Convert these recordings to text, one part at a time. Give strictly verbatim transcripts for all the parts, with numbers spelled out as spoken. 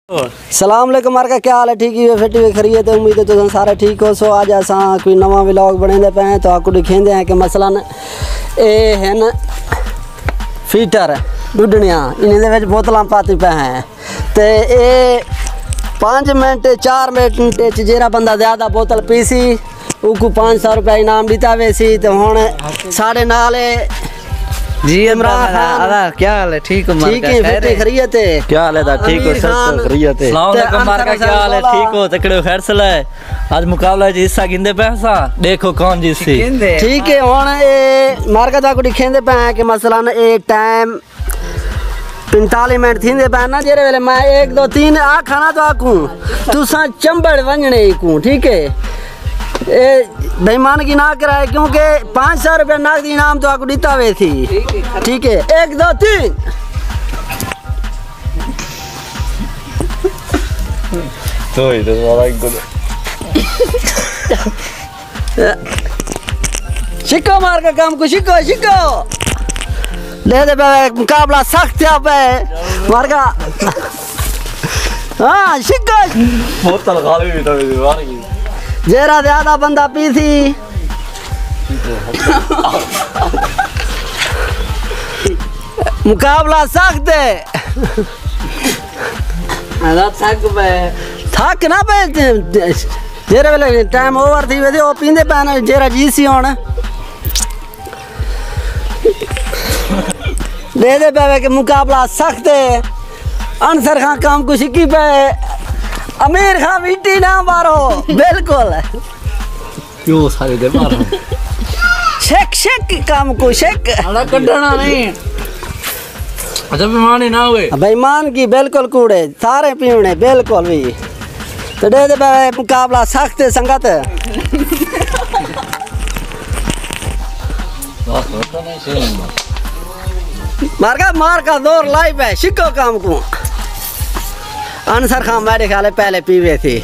السلام علیکم مارکا، کیا حال ہے؟ ٹھیک ہی ہو؟ فٹ ہی ہو؟ خیریت ہے؟ امید ہے تساں سارے ٹھیک ہوسو۔ اڄ اساں کوئی نواں ولاگ بݨیندے پئے ہیں، تہاکوں ݙکھیندے ہیں کہ مثلاً اے ہن فیٹر ݙڈھݨیاں، انہیں دے وچ بوتلاں پاتی پئے ہیں تے اے پنج منٹ، چار منٹ وچ جیڑھا بندہ زیادہ بوتل پیسی، اوکوں پنج سو روپے انعام ݙتا ویسی۔ تے ہݨ ساݙے نال ہے جی، عمران خان۔ ادا، کیا حال ہے؟ ٹھیک ہو؟ ٹھیک ہے، فٹ ہے؟ خیریت ہے؟ کیا حال ہے دا؟ ٹھیک ہو؟ امیر خان۔ خیریت ہے؟ السلام تے علیکم انصر مارکا، کیا حال ہے؟ حسین ٹھیک ہو؟ تکڑے ہو؟ خیر سلا ہے؟ اج مقابلہ جی حصہ گھندے پئے ساں، ݙیکھو کون جیتسی۔ ٹھیک ہے، ہݨ اے مارکا تہاکوں ݙکھیندے پئے ہیں کہ مثلاً اے ٹائم پنتالیس منٹ تھیندے پئے نا، جیڑھے ویلے میں ایک دو تین آکھاں نا تہاکوں، تساں چمبڑ ونڄݨے کوں، ٹھیک ہے؟ اے بےایمانگی نہ کرائے، کیونکہ پنج سو روپے نقد انعام تہاکوں ݙتا ویسی، ٹھیک ہے؟ ایک دو تین۔ تو ہی تو سارا ایک گل۔ شکو مارکا کم کوں، شکو، شکو۔ ݙیہدے پئے، مقابلہ سخت تھیا پئے مارکا۔ ہاں، شکو۔ بوتل خالی بھی تو مار گئی۔ جیڑھا زیادہ بندہ پیسی۔ مقابلہ سخت ہے۔ حالات تھک پئے۔ تھک نہ پئے، جیڑھے ویلے ٹائم اوور تھی ویسی، او پیندے پئے نے، جیڑھا جیتسی ہݨ۔ ݙیہدے پئے کہ مقابلہ سخت ہے۔ انصر خان کم کوں شکی پئے۔ امیر خان ویٹی نہ مارو، بالکل۔ کیوں سارے دے مارو؟ شک، شک، کم کوں شک۔ اڑا کڈھݨا نہیں۔ اچھا، بےایمانی نہ ہوئے۔ بےایمانگی بالکل کوڑے، سارے پیوݨے، بالکل بھی۔ تے ݙیہدے پئے مقابلہ سخت ہے سنگت۔ مارکا، مارکا زور لائی پئے، شکو کم کوں۔ انصر خان میݙے خیال ہے پہلے پی ویسی۔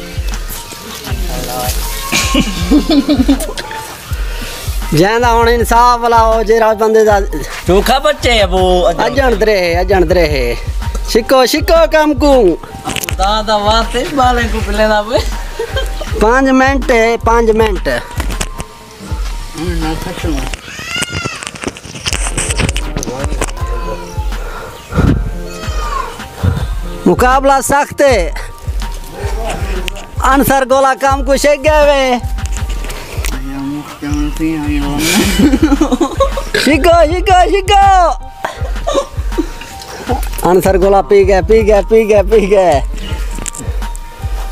جیندا ہݨ انصاف والا ہو، جیڑھا بندے دا چوکھا بچے ہے وہ اڄݨ درے ہے، اڄݨ درے ہے۔ شکو، شکو کم کوں۔ خدا دا واسطے بالیں کوں پلیندا پئے۔ پنج منٹ ہے، پنج منٹ۔ مقابلہ سخت ہے۔ انصر گولا کم کوں شک ڳئے وے۔ شکو، شکو، شکو۔ انصر گولا پی ڳئے، پی ڳئے، پی ڳئے، پی ڳئے۔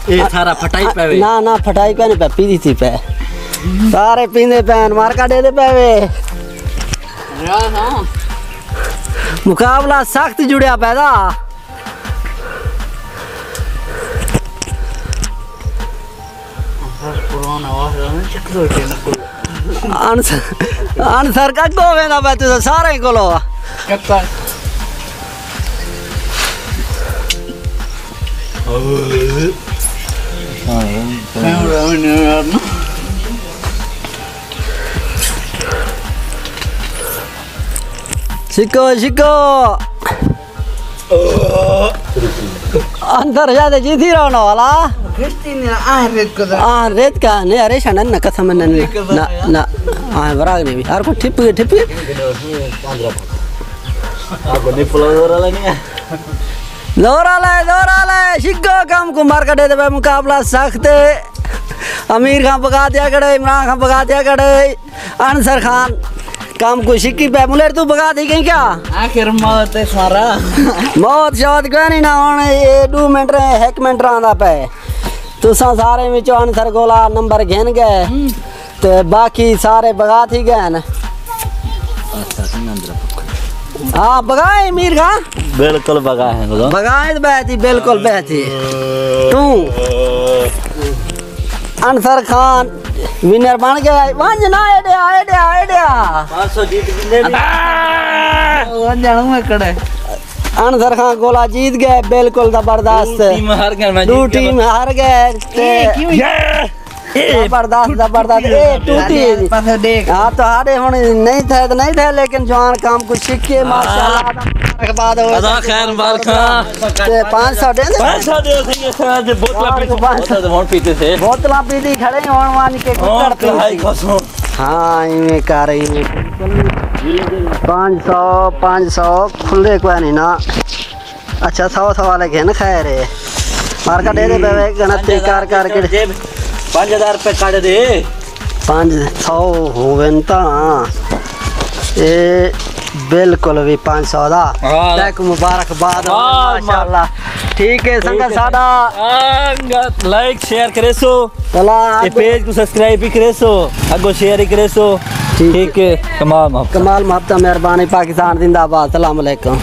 اے سارا پھٹائی پئے وے۔ نہ، نہ، پھٹائی کوئی نہیں پئے، پیندی تھی پئے۔ سارے پیندے پئے، مارکا ݙیہدے پئے وے۔ مقابلہ سخت جڑیا پئے دا۔ انصر، انصر اڳوں ویندا پئے، تساں سارے کولو۔ شکو، شکو۔ انصر شاہ دے جی تھی رہݨ والا۔ کشتی نے آہ ریت کو دا۔ آہ ریت کا نہیں، ارے شنن نہ قسم نہ، نہ، نہ۔ آہ براغ نہیں بھی۔ ہر کو ٹھپ گئے، ٹھپ گئے۔ آپ کو نہیں پلا زور والا نہیں ہے۔ زور والا ہے، زور والا ہے۔ شکو کم کوں مارکا ݙیہدے پئے، مقابلہ سخت ہے۔ امیر خان بھگا دیا کھڑے، عمران خان بھگا دیا کھڑے۔ انصر خان کم کوں شکی پئے۔ ملیر، توں بھگا تھی ڳئی کیا؟ آخر موت ہے سارا۔ موت شوت کوئی نہیں نہ، ہݨ اے ݙو منٹ رہے، ہک منٹ رہندا پئے۔ تساں سارے وچوں انصر گولا نمبر گھن ڳئے۔ ہم۔ تے باقی سارے بھگا تھی ڳئے ہن۔ ہاں، بھگا ہے امیر خان؟ بالکل بھگا ہے، بھگا۔ بھگا ہے تے بہتی، بالکل بہتی۔ توں انصر خان ونر بݨ ڳئے۔ ونڄ نہ، ایݙے آ، ایݙے آ، ایݙے آ۔ پانچ سو جیت گھندے نے۔ ونڄݨ میں کھڑے۔ انصر خان گولا جیت ڳئے، بالکل زبردست۔ ݙو ٹیم ہار ڳئے، میں ݙو جیت ڳیا۔ ٹیم ہار ڳئے۔ تے اے کیوں؟ زبردست، زبردست۔ اے ٹوٹی ہے جی۔ ہاں، تہاݙے ہݨ نہیں تھئے تے نہیں تھئے، لیکن جوان کام کوں سکھے، ماشاءاللہ۔ مبارکباد ہو۔ تے پانچ سو ݙے دے۔ پانچ سو ݙے، صحیح ہے، صحیح ہے، بوتلاں پیتی۔ بوتلاں پیتی کھڑے ہݨ، ونڄ کے ککڑ پیسی۔ ہاں، ایویں کر، ایویں۔ پانچ سو، پانچ سو کھلے کوئی نہیں نا۔ اچھا، سو سو والے گھن، خیر ہے۔ مارکا ݙے دے پئے، گݨتری کر کر کے۔ پنج ہزار روپے کٹ دے۔ پنج سو ہوون تاں اے بالکل وی پنج سو دا۔ ہاں۔ تیکوں مبارکباد ہووے، ماشاءاللہ۔ ٹھیک ہے، سنگت ساݙا۔ سنگت لائک شیئر کریسو۔ اے پیج کوں سبسکرائب بھی کریسو، اڳوں شیئر ہی کریسو۔ ٹھیک ہے۔ کمال محبت۔ کمال محبت، مہربانی، پاکستان زندہ باد، السلام علیکم۔